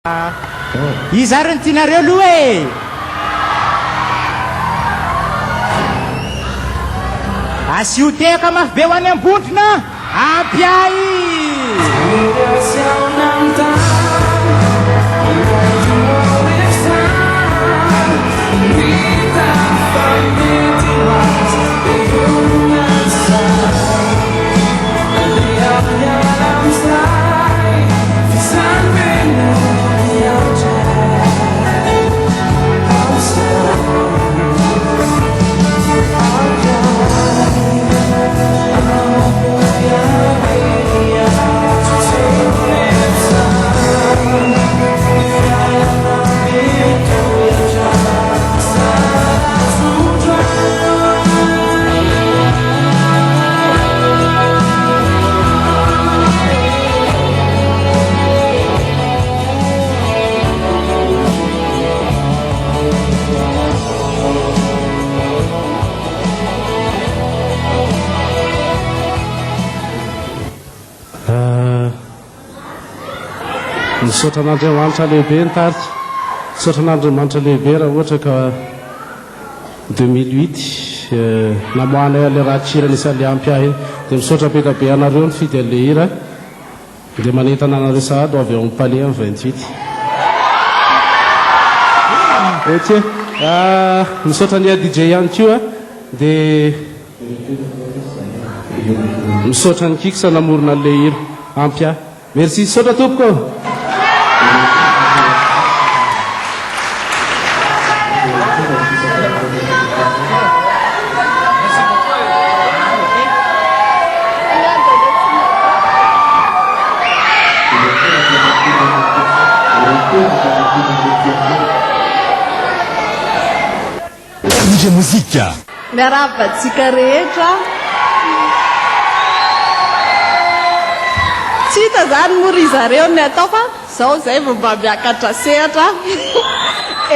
Iza ary no tianareo aloha e? Asio tehaka mafy be ho an'i Ambondrona! Ampy ahy! Misaotra an'Andriamanitra lehibe ny tarika. Misaotra an'Andriamanitra lehibe raha ohatra ka 2008 namoahanay an'ilay rakikira nisy an'ilay ampy ahy iny. Dia misaotra be dia be anareo nifidy an'ilay hira. Dia manentana anareo sahady ho avy ao amin'ny palais amin'ny 28. Ok. Misaotra an'i DJ ihany koa. Dia misaotra an'i Kix namorona an'ilay hira. Ampy ahy. Merci. Misaotra tompoko ô. DJ Mozika. Miarahaba antsika rehetra. Tsy hita zany moa ry zareo ny atao fa zao zay vao mba miakatra sehatra.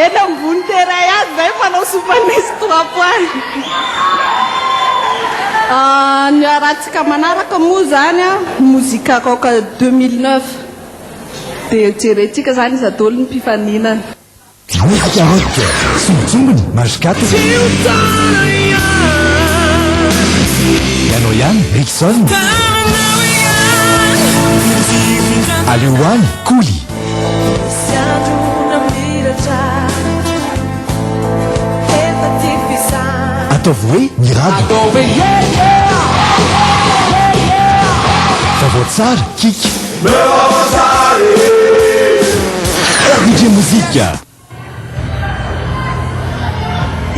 Eny ambony terrain ihany zay mpanao sopanisy trois points. Ny arahantsika manaraka moa zany mozika rock 2009 dia jerentsika zany iza daholo ny mpifaninana. Mozika rock, sombintsombiny, Majcato. Ianao ihany, Rickson. Aleo ho any, Kooly. Ataovy hoe Mirado. Vaovao tsara, Kika. DJ Mozika.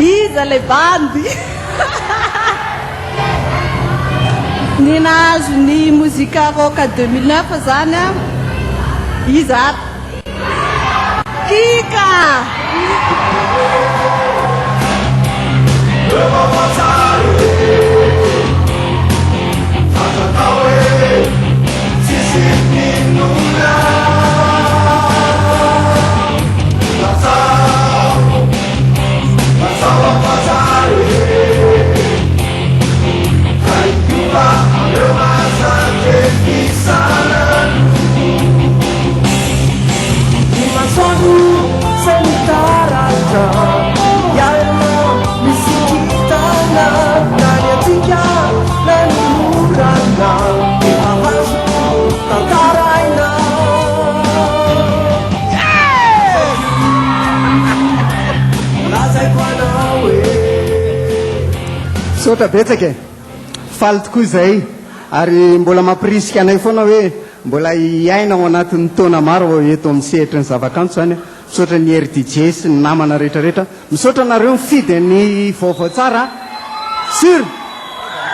Iza le bandy? Ny nahazo ny Mozika Rock 2009 zany an, iza ary? Kika! Ny masoandro izay mitaratra Ny alina misy kintana Na ny antsika na ny orana Efa azo tantaraina Lazaiko anao e Misaotra betsaka e! Faly tokoa izahay ary mbola mampirisika anay foana hoe mbola hiaina ao anatin'ny taona maro eto amin'ny sehatry ny zavakanto izany. Misaotra ny RDJ sy ny namana rehetra rehetra. Misaotra anareo nifidy ny vaovao tsara. Sur!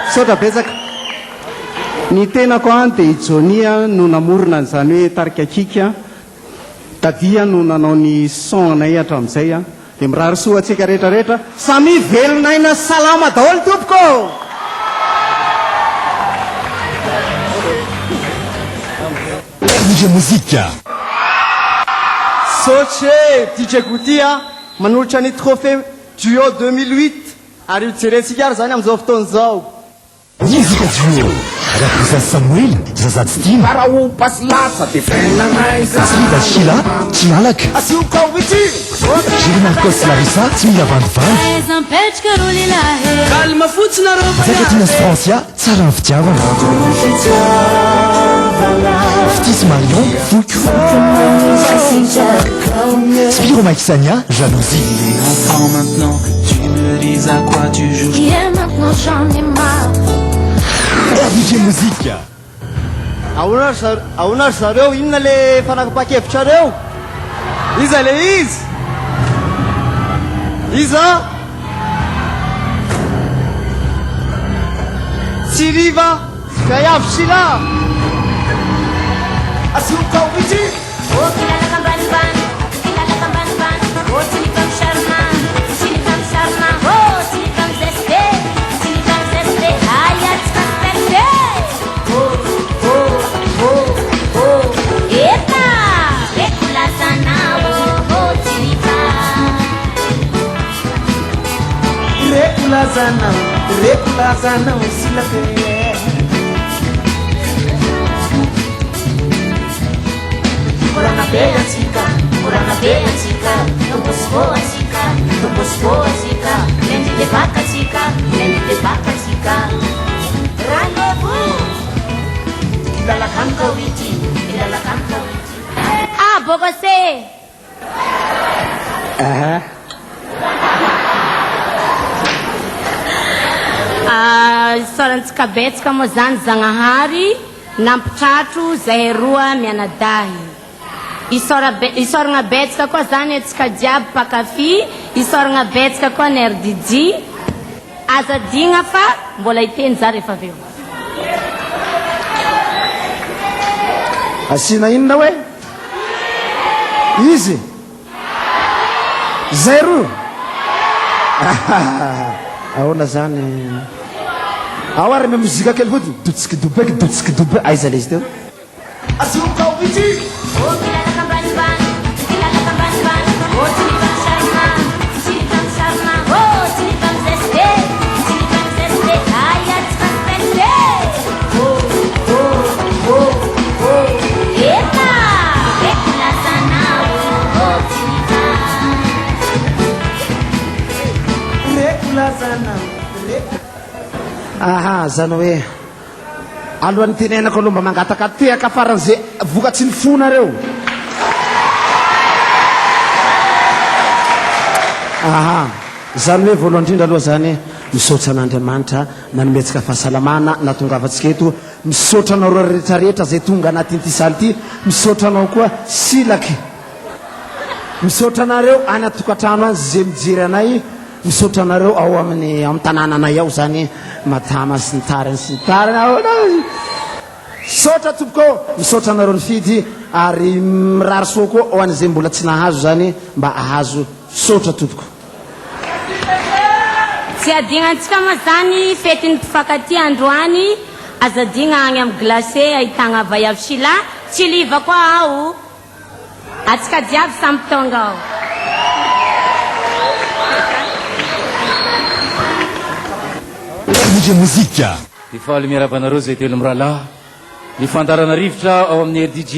Misaotra betsaka. Ny tenako an dia i Johnny no namorona an'izany hoe tarika Kika. Dadia no nanao ny son anay hatramin'izay an. Dia mirary soa antsika rehetra rehetra. Samia velon'aina sy salama daholo tompoko ô! DJ Mozika. Soche e! DJ Gouty a! Manolotra ny trophée Duo 2008 ary ho jerentsika ary izany amin'izao fotoana izao. Mozika Duo. Rakosa Samoela, Zaza tsy tiana. Faraompa sy latsa dia Tsiliva Sheila, tsy malaka. Jerry Marcos Larissa, tsy mila vandivandy. Aiza mipetraka ro lehilahy e. Calme fotsiny nareo fa Njakatiana sy Francia, tsara ny fitiavana. Fitia sy Marion, foko. Spiro Mike Sania, jalousie. Enfant maintenant, tu me dis à quoi tu joues. Et maintenant j'en ai marre. RDJ Musique. Ahoana ry zar- ahoana ry zareo inona le fanapa-kevitrareo? Iza le izy? Iza? Tsiriva Gaiavy Sheila. Oh kilalaka ambanimbany, kilalaka ambanimbany. Oh tsy ny femme charmant, tsy ny femme charmant. Oh tsy ny femme zeste, tsy ny femme zeste. Aia tsy respecté. Oh oh oh oh. Efa reko lazanao oh tsy ny Reko lazanao, reko lazanao silaka. Korana be antsika, korana be antsika, tombosiko antsika, tombosiko antsika, lundi de Pâques antsika, lundi de Pâques antsika. Rendez-vous. Ilalakany ity, ilalakany ity. Ah, bogose. Aha. Ah, isaorantsika betsaka moa zany Zagnahary nampitratro zahay roa mianadahy. Isaora be- Isaoragna betsaka koa zany antsika jiaby mpankafy, isaoragna betsaka koa ny RDJ. Aza adigna fa mbola hiteny za rehefa avy eo. Asiana inona hoe? Izy? Zay roa? Ahoana zany? Ao ary ame mozika kely fotsiny. Dotsiky dobeky, dotsiky dobe. Aiza le izy teo? Oh, kilalaka ambanimbany, kilalaka ambanimbany. Oh, tsy ny femme charmant, tsy ny femme charmant. Oh, tsy ny femme zeste, tsy ny femme zeste. Aia tsy respecté. Oh, oh, oh, oh. Efa reko lazanao, oh, tsy ny femme. Reko lazanao, reko. Aha, zany hoe alohan'ny tenenako aloha mba mangataka tehaka faran'izay vokatsy ny fonareo. Aha, zany hoe voalohany indrindra aloha zany misaotra an'Andriamanitra nanome antsika fahasalamana nahatongavantsika eto. Misaotra anareo rehetrarehetra izay tonga anatin'ity salle ity. Misaotra anao koa Silaky. Misaotra anareo any an-tokantrano any izay mijery anay. Misaotra anareo ao amin'ny amin'ny tanànanay ao zany madama sy ny tariny sy ny tariny. Ahoana? Misaotra tompoko, misaotra anareo nifidy ary mirary soa koa ho an'izay mbola tsy nahazo zany mba ahazo. Misaotra tompoko. Tsy adignantsika moa zany fetin'ny mpifankatia androany, aza adigna agny amin'ny glacé ahitagna vaiavy Sheila, tsy liva koa aho. Atsika jiaby samy tonga ao. RDJ Mozika. Dia faly miarahaba anareo izay telo mirahalahy. Ny fandaharana rivotra ao amin'ny RDJ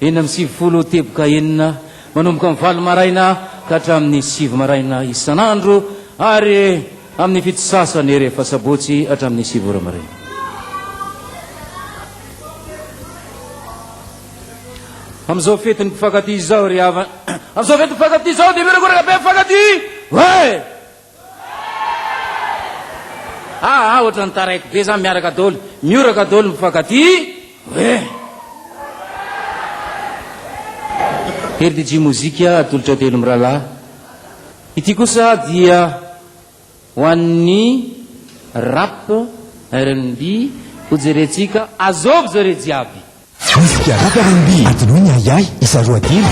96.6 manomboka amin'ny 8 maraina ka hatramin'ny 9 maraina isan'andro ary amin'ny 7 sasany rehefa sabotsy hatramin'ny 9 ora maraina. Amin'izao fetin'ny mpifankatia izao ry havana, amin'izao fetin'ny mpifankatia izao dia miorakoraka be mpifankatia hoe! Ah, ah, ohatran'ny taraiky be zany miaraka daholo, mioraka daholo ny mpifankatia hoe! RDJ Mozika atolotra telo mirahalahy. Ity kosa dia Ho an'ny rap, rnb, hojerentsika azovy zare jiaby. Mozika rap rnb, adinoy ny ahiahy, isa roa telo.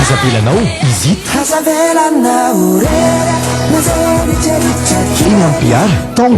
Aza avelanao izy ito. Eny amin'ny PR, Tong.